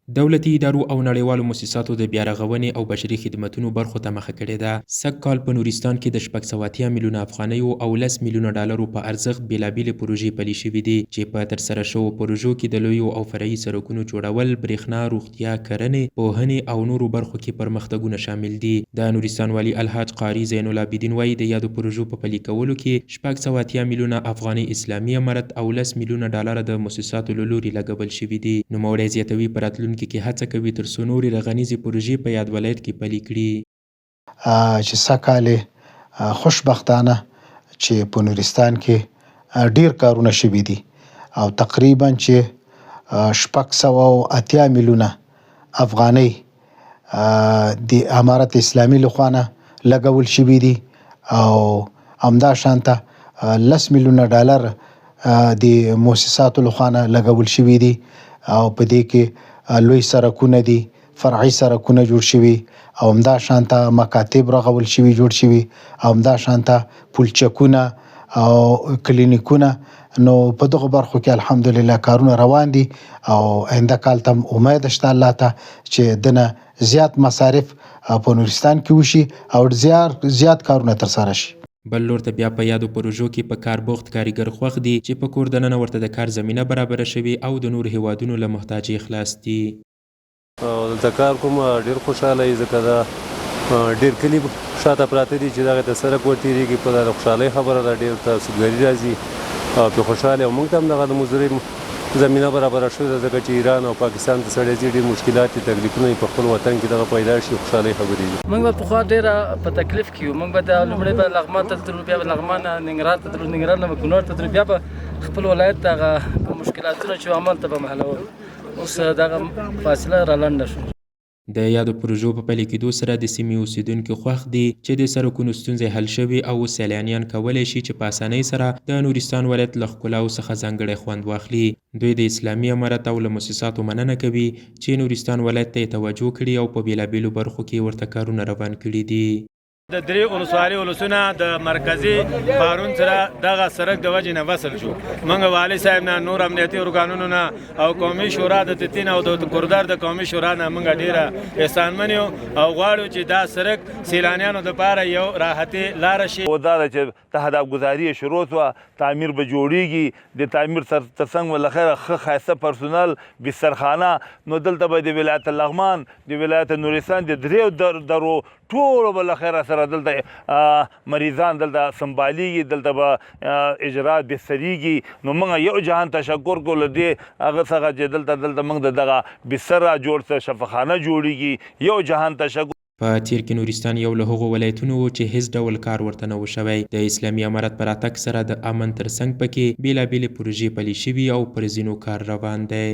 دولتي ادارو او نړیوالو موسساتو د بیارغونې او بشري خدمتونو برخو ته مخه کړې ده. سږ کال په نورستان کې د 680 میلیونه افغانیو او 10 میلیونه ډالرو په ارزښت بېلابېلې پروژې پلي شوې دي، چې په ترسره شوو پروژو کې د لویو او فرعي سرکونو جوړول، برېښنا، روغتیا، کرنې، پوهنې او نورو برخو کې پرمختګونه شامل دي. د نورستان والي الحاج قاري زین العابدین وايي، د یادو پروژو په پلي کولو کې 680 میلیونه افغانۍ اسلامي امارت او 10 میلیونه ډالره د موسساتو له لوري لګول شوي دي. نوموړی زیاتوي، په راتلونکي کې هڅه کوي تر څو نورې رغنیزې پروژې په یاد ولایت کې پلي کړي. چې سږکال یې خوشبختانه چې په نورستان کې ډېر کارونه شوي دي او تقریبا چې 680 میلیونه افغانۍ د امارت اسلامي لخوا نه لګول شوي دي او همدا شانته 10 میلیونه ډالر د موسساتو لخوا نه لګول شوي دي او په دې کې لوی سرکونه دي، فرعي سرکونه جوړ شوي او همدا شانته مکاتب رغول شوي جوړ شوي او همدا شانته پلچکونه او کلینیکونه. نو په دغو برخو کې الحمدلله کارونه روان دي او آینده کال ته هم امید شته الله ته چې دنه زیات مصارف په نورستان کې وشي او زیات کارونه ترسره شي. بل لور ته بیا په یادو پروژو کې په کار بوخت کاریګر خوښ دي چې په کور دننه ورته د کار زمینه برابره شوې او د نورو هېوادونو له محتاجۍ خلاص دي. دلته کار کوم، ډیر خوشاله یې، ځکه دا ډیر کلي شاته پراته دي چې دغه ته سرک ورتېرېږي. په دا د خوشحالۍ خبره ده، ډېر ته سودګري راځي او پرې خوشحاله یو. موږ ته هم دغه د مزدورۍ زمینه برابره شوې ده، ځکه چې ایران او پاکستان ته سړی ځي، ډېر مشکلات دي، تکلیفونه یې، په خپل وطن کې دغه پیدا شي، خوشحالۍ خبرې دي. موږ به پخوا ډېره په تکلیف کې یو. موږ به د لومړی به لغمان ته تلو، بیا به لغمان نه ننګرهار ته تلو، ننګرهار نه به کونړ ته تلو، بیا به خپل ولایت ته هغه کوم مشکلاتونه چې وو همالته به مو حلول. اوس دغه فاصله را لنډه شوه. د یادو پروژو په پلي کېدو سره د سیمې اوسېدونکي خوښ دي چې د سرکونو ستونزې حل شوې او اوس سیلانیان کولی شي چې په اسانۍ سره د نورستان ولایت له ښکلاوو څخه ځانګړی خوند واخلي. دوی د اسلامي امارت او له موسساتو مننه کوي چې نورستان ولایت ته یې توجه کړې او په بېلابېلو برخو کې یې ورته کارونه روان کړي دي. د درې ولسوالي ولسونه د مرکزی پارون سره دغه سرک د وجې نه وصل شو. موږ والي صاحب نه، نور امنیتي ارګانونو نه او قومي شورا د تتین او د کوردار د قومي شورا نه موږ ډیره احسانمن یو او غواړو چې دا سرک سیلانیانو لپاره یو راحتي لار شي. او دا ده چې تهداب ګذاري یې شروع شوه، تعمیر به جوړیږي، د تعمیر تر څنګ به له خیره ښه ښایسته پرسونل، بسترخانه، نو دلته به د ولایت لغمان، د ولایت نورستان د دریو درو ټولو به له خیره سره دلته مریضان دلته سمبالیږي، دلته به اجرا بستریږي. نو موږ یو جهان تشکر کوو له دې هغه څخه چې دلته موږ د دغه بستر را جوړ سه، شفاخانه جوړیږي، یو جهان تشکر. په تېر کې نورستان یو له هغو ولایتونو و چې هېڅ ډول کار ورته نه و شوی. د اسلامي امارت په راتګ سره د امن ترڅنګ پکې بېلابېلې پروژې پلي شوي او پر ځینو کار روان دی.